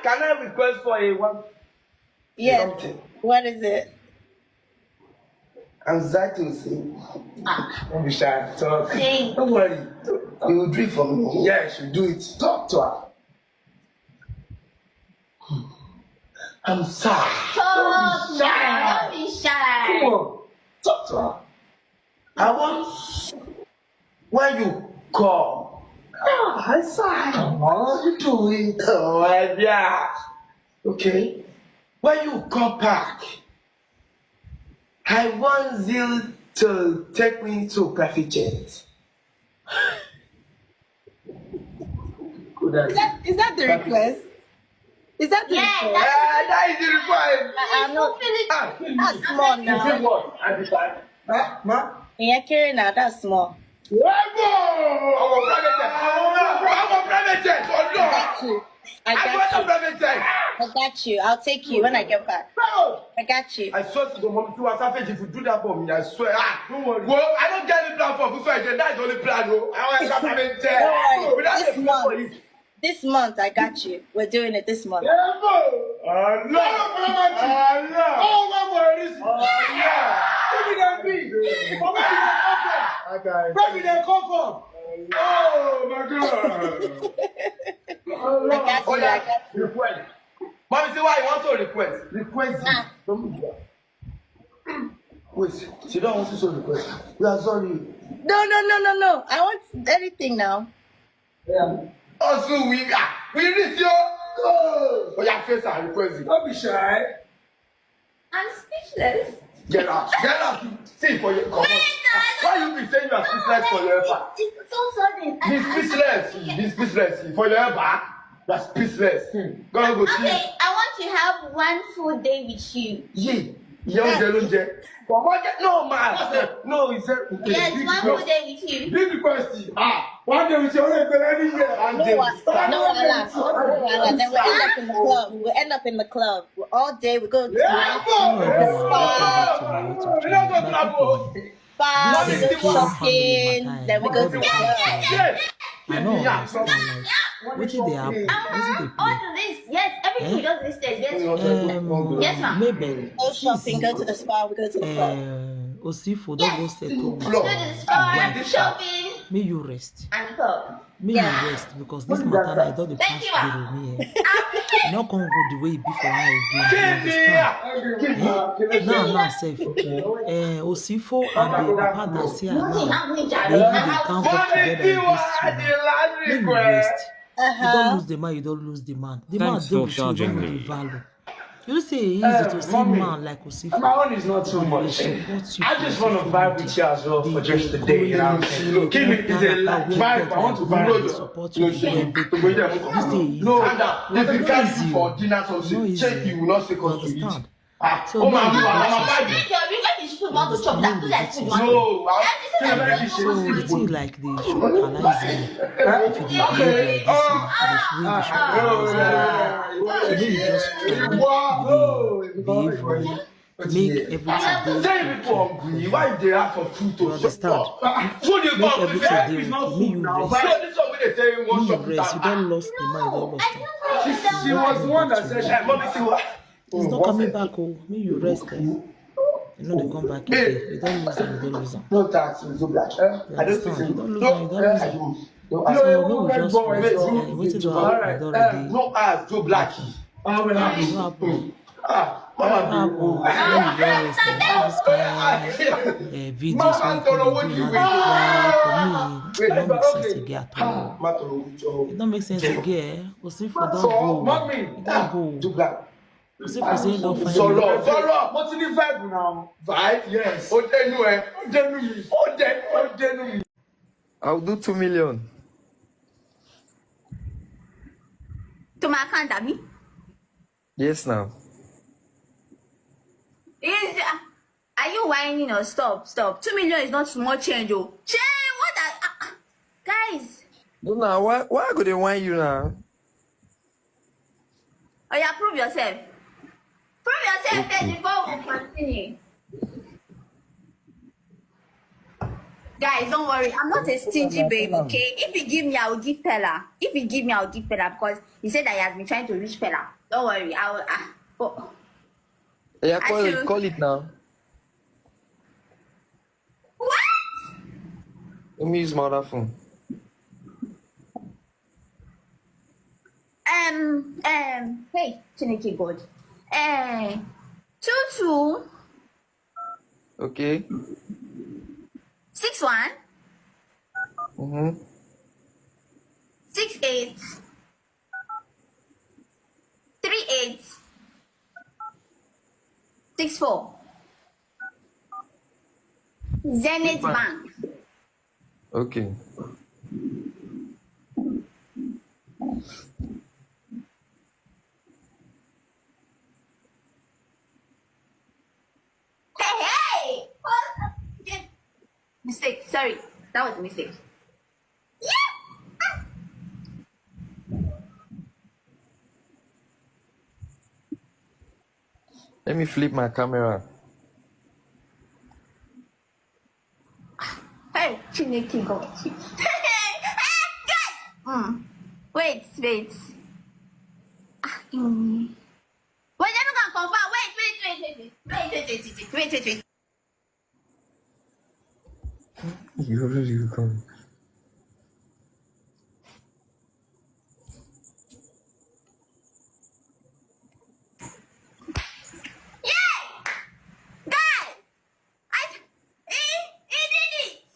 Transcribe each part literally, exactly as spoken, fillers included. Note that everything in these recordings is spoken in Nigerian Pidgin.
Can I request for a one? Yes. Something. What is it? Anxiety will say, ah, don't be shy. Talk. Say. Don't worry. You will do it for me. Yes, you do it. Talk to her. I'm sad. Talk, Don't be shy. man. Don't be shy. Come on. Talk to her. I want when you come. Ah, I sigh. Come on, you do it. Oh, my dear. Okay. When you come back, I want you to take me to private jet. Is that, is that the request? Is that the Yeah, request? Ah, that is the request. I, I'm not. Fulfill it. Ah, That's small you now. say what? At the time. Huh? Ma? Yeah, carry now. That's small. Wow! I'm a private jet. I'm a private jet. Oh, I no. got you. I I got want a you. private jet. I got you. I'll take you when I get back. No. I got you. I swear to God, Mommy, see what savage if you do that for me. I swear. Ah, don't worry. Well, I don't get any plan for Fuso again. That's the only plan, no. I want a private jet. Don't worry. Without This a plan for month, it. This month, I got you. We're doing it this month. Allah. Allah. Oh, God, for a reason. Allah. Give me that beat. For where you dey come from? Where you dey come from? Oh, my God. I got you. Oh, I yeah. got you. Request. Mommy, see why you want to request. Request. Ah. Don't move. Wait, she don't want to show request. We are sorry. No, no, no, no, no. I want anything now. Yeah. Also, we ah, we miss you. Oh, oh yeah, face and request. Don't be shy. I'm speechless. Get out, get out. See for your come on. Why you be saying you are speechless for your helper? It's so sudden. I- Be speechless, be speechless for your helper. You are speechless. Hmm. Go go see. Okay, I want to have one full day with you. Yeah. Yeah, oúnjẹ ló ń jẹ. But what get no man. No, he said Yes, one full day with you. Big request. Ah, one day with your own anywhere. One No, day. wa- no, wahala. No, wahala. Then we end up in the club. We will end up in the club. We're all day. We go to Yeah, the spa. bro. We don't go travel. Spa, we go Nothing. Shopping. Then we go to the club. Yeah. I know. I understand. Like, wetin dey happen? Wetin dey All play? the list, yes, everything we just listed, yes. Um, Yes, ma'am. Mabel, Go shopping. Go to the spa. We go to the club. uh, Osifo don go settle with Go to the spa, shopping. May you rest. And club. May you rest because this matter na e don dey pass through me. Eh. E no come go the way e be for her again. You understand? Eh? Now, now, sef, eh, Osifo and the papa that see her now, they even dey come up together in this room. May you rest. You don lose the man, you don lose the man. The man Thanks dey for with you, don charging go me. dey value. You know say e easy to see man like Osifo. My own is not too Dey much. support you I for just this want to thing. Vibe with you as well for Dey just the day, you know. encourage you. Give me, it's a light vibe. I want to vibe Dey with support you. you for everything. This This day is is no, no, no. If we no catch you easy. For dinner, some No shit, easy. check you, will not say You cause to eat. Understand? Ah, So oh no my be God, I'm a that vibe. Thank you. You got this food, want to chop that. Put that food, want to. No, I Everything So wetin like dey shocalize me? If you dey behave like this, e dey really dey shocalize me. So make you just try make you dey behave well. Make everything dey Tell people hungry. Why they ask for food to You understand? Food you Make go everything dey okay. Make you rest. So this one wey they say Make one you shop rest. You don lost the man, you don lost am. She was the one that said, "Hey, mommy, see what?" He's not coming back o. Make you rest. Eh. You no dey come back again. You don lose am, you don lose am. No tax, you do black. Eh? You I don't understand? think You don lose no, am, you don eh, lose I am. do. No, So I make we just rest. Eh, wetin don happen don already. No as do blacky. Wetin don happen? Ah, mama, Happen. Make we just rest. Eh, this kind eh, videos wey you come dey do, you no dey cry for me. E no make sense again at all. Matter of E no make sense again. Eh. Osifo don go. Mommy, E don go. Do black. Osifo say e don find. Solo, solo. Mo ti ní vibe now. Vibe? Yes. Ó dénú ẹ. Ó dénú mi. Ó dé, ó dénú mi. I'll do two million. To my account, Abby. Yes, now. Is are you whining or stop? Stop. Two million is not small change, oh. Change. What? Are, ah, ah. Guys, No, now why why I go dey whine you now? Oh yeah, prove yourself. Prove yourself first before we continue. Guys, don't worry. I'm not a stingy babe, okay? If you give me, I will give Pella. If you give me, I will give Pella because he said that he has been trying to reach Pella. Don't worry. I will. Ah, oh. Yeah, call Actually- it, call it now. What? Let me use my other phone. Um, um, hey, Chineke God. Eh, two two Okay. six one Mm-hmm. six eight three eight six four. Zenith Bank. Okay. Hey, hey! Hold on. Mistake. Sorry, that was a mistake. Yeah. Let me flip my camera. Hey, Chineke God. Hey, hey, hey, guys. Mm. Wait, wait. Ah, mm. Wait, let me go and confirm. Wait, wait, wait, wait, wait, wait, wait, wait, wait, wait, wait. You already come. Yay! Guys, I, he, he did it.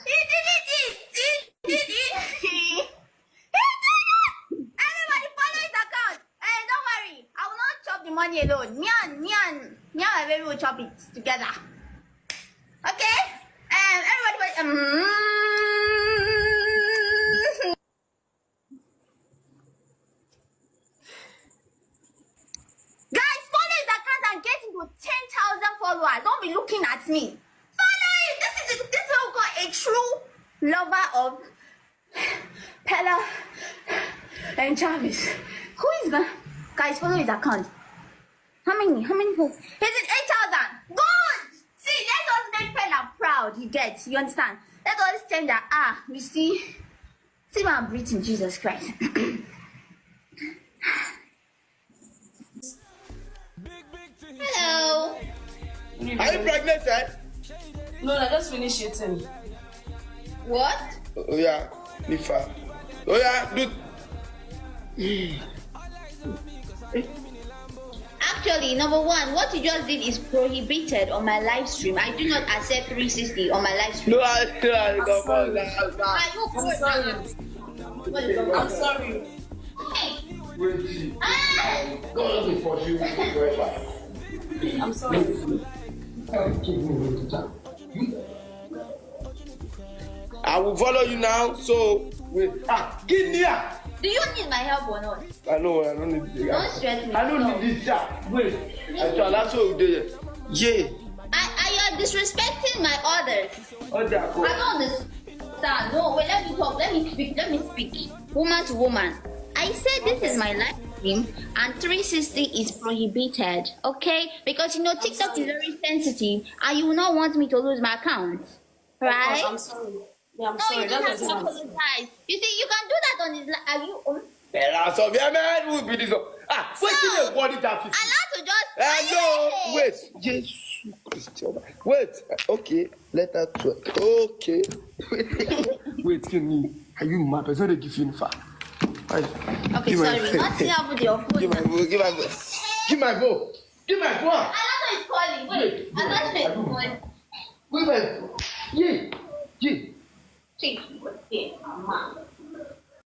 He did it. He, he did it. He did it. Everybody follow his account. Hey, don't worry. I will not chop the money alone. Me and me and me and my baby will chop it together. Okay? Um, everybody, um, guys, follow his account and get him to ten thousand followers. Don't be looking at me. Follow him. This is a, this is what we call a true lover of Pella and Jarvis. Who is gonna, guys, follow his account? How many? How many people? Is it eight thousand? Good. See, let us make Pella proud. You get? You understand? Let us change that. Ah, you see. See my breathing, Jesus Christ. Hello. Are you pregnant, sir? No, I just finished eating. What? Oh yeah, Nifa. Oh yeah, do. Actually, number one, what you just did is prohibited on my live stream. I do not accept three sixty on my live stream. No, I, no, I, no, sorry. no, no, no. Are you I'm good sorry. now? I'm sorry. Ah! I'm sorry. I will follow you now. So wait. Ah, give me here. Do you need my help or not? I know. I don't need this. Don't stress me. I don't need this. Sir. Wait. I shall also do it. Yeah. I, I, you're disrespecting my orders. Oh, that I don't understand. No, wait, let me talk. Let me speak. Let me speak. Woman to woman. I said this is my live stream and three sixty is prohibited, okay? Because you know TikTok is very sensitive and you will not want me to lose my account. Of course, Right? I'm sorry. Yeah, I'm No, sorry. you don't have That's to what I did. Apologize. You see, you can do that on this. Li- are you? Um, There are some yeah, man who be this one. Ah, wait till they worry that I fifty. like to just. Hello, Hey! Wait, Jesus Christ. Wait, okay, let her talk. Okay. Wait, give me. Are you mad? I said they give you far. Okay, sorry. Nothing happened to your phone. Give my phone. Give my phone. Give my phone. Give my phone. Another is calling. Wait, another is calling. Give my phone. Yeah. Yeah. Check. Yeah, mama.